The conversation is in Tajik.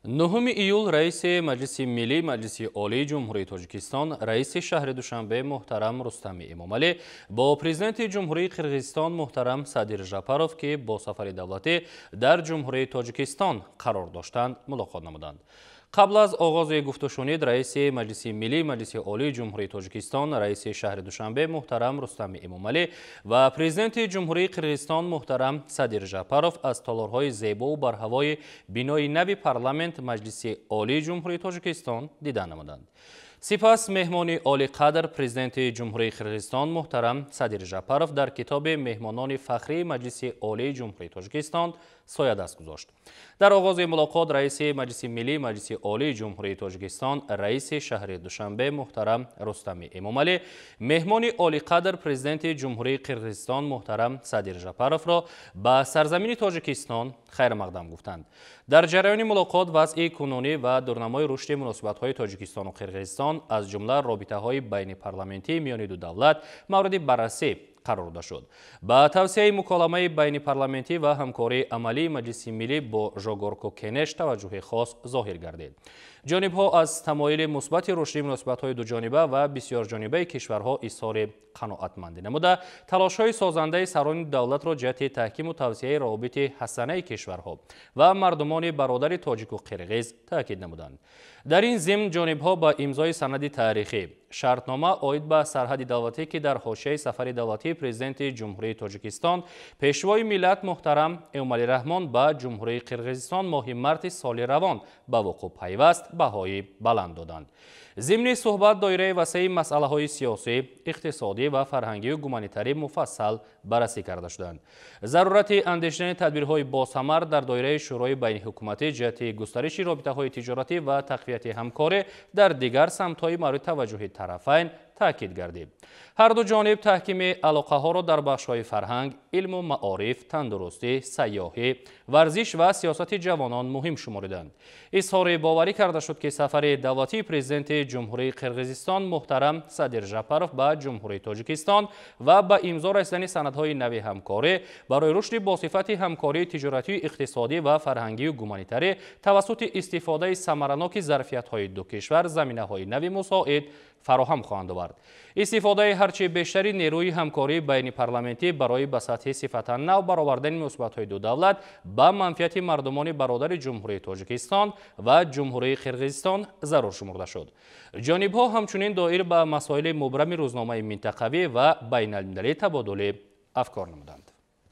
9 июл раиси Маҷлиси Миллӣ Маҷлиси Олии Ҷумҳурии Тоҷикистон, раиси шаҳри Душанбе муҳтарам Рустами Эмомалӣ бо президенти Ҷумҳурии Қирғизистон муҳтарам Садир Жапаров, ки бо сафари давлатӣ дар Ҷумҳурии Тоҷикистон қарор доштанд, мулоқот намуданд. Қабл аз оғози гуфтушунид раиси Маҷлиси Миллӣ Маҷлиси Олии Ҷумҳурии Тоҷикистон, раиси шаҳри Душанбе муҳтарам Рустами Эмомалӣ ва президенти Ҷумҳурии Қирғизистон муҳтарам Садир Жапаров аз толорҳои зебову барҳавои бинои нави парламент Маҷлиси Олии Ҷумҳурии Тоҷикистон дида намуданд. Сипас меҳмони олиқадр, президенти Ҷумҳурии Қирғизистон муҳтарам Садир Жапаров дар китоби меҳмонони фахрии Маҷлиси Олии Ҷумҳурии Тоҷикистон соядаст гузошт. Дар оғози мулоқот раиси Маҷлиси Миллӣ Маҷлиси Олии Ҷумҳурии Тоҷикистон, раиси шаҳри Душанбе муҳтарам Рустами Эмомалӣ меҳмони олиқадр, президенти Ҷумҳурии Қирғизистон муҳтарам Садир Жапаровро ба сарзамини Тоҷикистон хайрмақдам гуфтанд. Дар ҷараёни мулоқот вазъи кунунӣ ва дурнамои рушди муносибатҳои Тоҷикистону Қирғизистон, аз ҷумла робитаҳои байнипарламентии миёни ду давлат мавриди баррасӣ қарор дода шуд. Ба тавсияи муколамаи байнипарламентӣ ва ҳамкории амалии Маҷлиси Миллӣ бо Жогорку Кенеш таваҷҷӯҳи хос зоҳир гардид. Ҷонибҳо аз тамоили мусбати рушди муносибатҳои дуҷониба ва бисёрҷонибаи кишварҳо изҳори қаноатмандӣ намуда, талошҳои созандаи сарони давлатро ҷиҳати таҳкиму тавсияи равобити ҳасанаи кишварҳо ва мардумони бародари тоҷику қирғиз таъкид намуданд. Дар ин зимн ҷонибҳо ба имзои санади таърихӣ, шартнома оид ба сарҳади давлатӣ, ки дар ҳошияи сафари давлатии президенти Ҷумҳурии Тоҷикистон, пешвои миллат муҳтарам Эмомалӣ Раҳмон ба Ҷумҳурии Қирғизистон моҳи марти соли равон ба вуқӯъ пайваст, баҳои баланд доданд. Зимни суҳбат доираи васеи масъалаҳои сиёсӣ, иқтисодӣ ва фарҳангию гуманитарӣ муфассал баррасӣ карда шуданд. Зарурати андешидани тадбирҳои босамар дар доираи Шӯрои байниҳукуматӣ ҷиҳати густариши робитаҳои тиҷоратӣ ва тақвияти ҳамкорӣ дар дигар самтҳои мавриди таваҷҷӯҳи тарафайн таъкид гардид. Ҳар ду ҷониб таҳкими алоқаҳоро дар бахшҳои фарҳанг, илму маориф, тандурустӣ, сайёҳӣ, варзиш ва сиёсати ҷавонон муҳим шумориданд. Изҳори боварӣ карда шуд, ки сафари давлатии президенти Ҷумҳурии Қирғизистон муҳтарам Садир Жапаров ба Ҷумҳурии Тоҷикистон ва ба имзо расидани санадҳои нави ҳамкорӣ барои рушди босифати ҳамкории тиҷоратию иқтисодӣ ва фарҳангию гуманитарӣ тавассути истифодаи самараноки зарфиятҳои ду кишвар заминаҳои нави мусоид фароҳам хоҳанд овард. Истифодаи ҳарчи бештари нерӯи ҳамкории байнипарламентӣ барои ба сатҳи сифатан нав баровардани муносибатҳои ду давлат ба манфиати мардумони бародари Ҷумҳурии Тоҷикистон ва Ҷумҳурии Қирғизистон зарур шумурда шуд. Ҷонибҳо ҳамчунин доир ба масоили мубрами рӯзномаи минтақавӣ ва байналмилалӣ табодули афкор намуданд.